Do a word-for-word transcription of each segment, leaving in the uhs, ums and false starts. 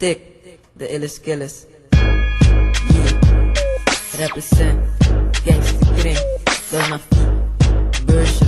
Tik, de Illis Killers. Yeah. Represent, gangster kring, Don Mafi, Bersha,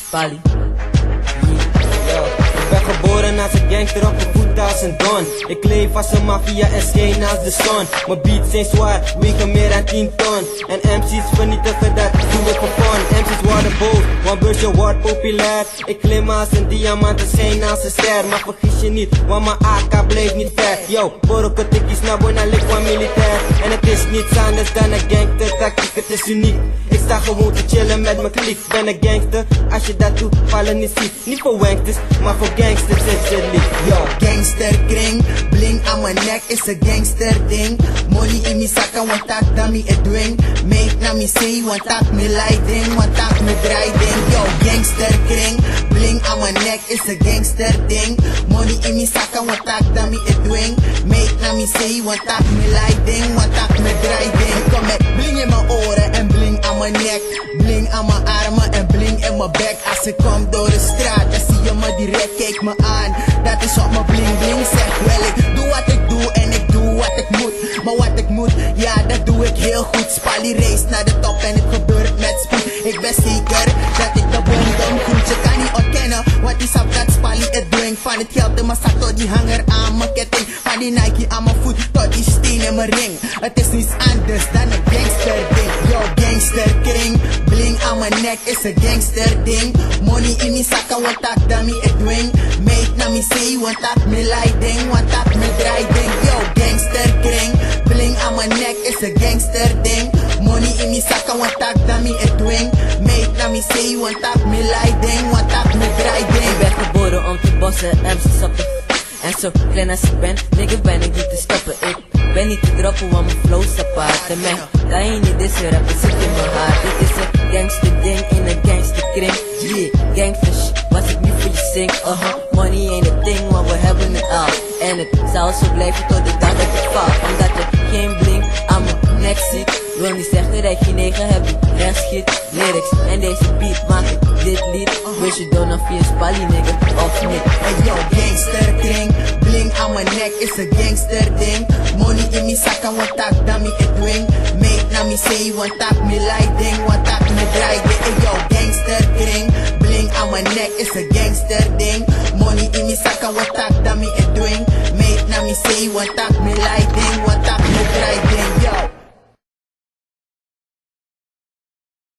Spali. Yeah. Yo, ik ben geboren als een gangster, opgevoed als een don. Ik leef als een maffia en schijn als de zon. Mijn beats zijn zwaar, wegen meer dan tien ton. En M C's vernietigen, dat doe ik voor fun. M C's worden boos, want Bersha wordt populair. Ik glim als een diamant, en schijn als een ster. Maar vergis je niet, want mijn A K blijft niet ver. Yo, boro kotikis na boy na lik wan militair. En het is niets anders dan een gangster tactiek, het is uniek. Ik sta gewoon te chillen met mijn kliek. Ben een gangster, als je dat toevallig niet ziet. Niet voor wanksters, maar voor gangsters is het lief. Yo. Gangster kring, bling aan mijn nek is een gangster ding. Money in mijn zak en wat tak dan mi e dwing. Meet na mi say, want tak mi lie ding, want tak mi draai ding. Yo, gangster kring, bling aan mijn nek is een gangster ding. Money in mijn zak en wat tak dan mi e dwing. Meet na mi say, want tak mi lie ding, want tak mi draai ding. Kom met bling in mijn oren en bling aan mijn nek. Bling aan mijn armen en bling in mijn bek. Als ik kom door de straat, dan zie je me direct, kijk me aan. Dat is wat mijn bling bling zegt. Wel, ik doe wat ik doe en ik doe wat ik moet. Maar wat ik moet, ja, dat doe ik heel goed. Spali race naar de top en het gebeurt met spoed. Ik ben zeker dat ik de bom dom groet. Je kan niet ontkennen wat die sap dat Spali het dwing. Van het geld in mijn zak tot die hanger aan mijn ketting. Van die Nike aan mijn voet tot die steen in mijn ring. Het is niets anders dan een gangster ding. Yo, gangster kring, bling aan mijn nek is een gangster ding. Money in mijn zak en wat tak dan mi e dwing. Meet na mi say, want tak mi lie ding, want tak mi draai ding. Yo, gangster kring, bling aan mijn nek is een gangster ding. Money in mijn zak en wat tak dan mi e dwing. Meet na mi say, want tak mi lie ding, want tak mi draai ding. Ik ben geboren om te bossen, M C's op de en zo klein als ik ben, nigga, ben ik niet te stoppen. Ik ben niet te droppen, want mijn flow is apart. En mij kan je niet, deze rapper zit in mijn hart. Dit is een gangster ding in een gangster kring. Yeah, gangsters, was ik niet voor je zing. Uh-huh. Money ain't a thing, maar we hebben het al. En het zal zo blijven tot de dag dat ik val. Omdat je geen bling aan mijn nek ziet, wil niet zeggen dat je negen hebt die rechts schiet. Lyrics en deze beat maak ik dit lied. Wist je dan of je een Spali nigga of niet? Hey yo, gangster kring, bling aan mijn nek is een gangster ding. Money in mijn zak en wat tak dan mi e dwing. Meet na mi say, want tak mi lie ding, want tak mi draai ding. Hey yo, gangster kring, bling aan mijn nek is een gangster ding. Money in mijn zak en wat tak dan mi e dwing. Meet na mi say, want tak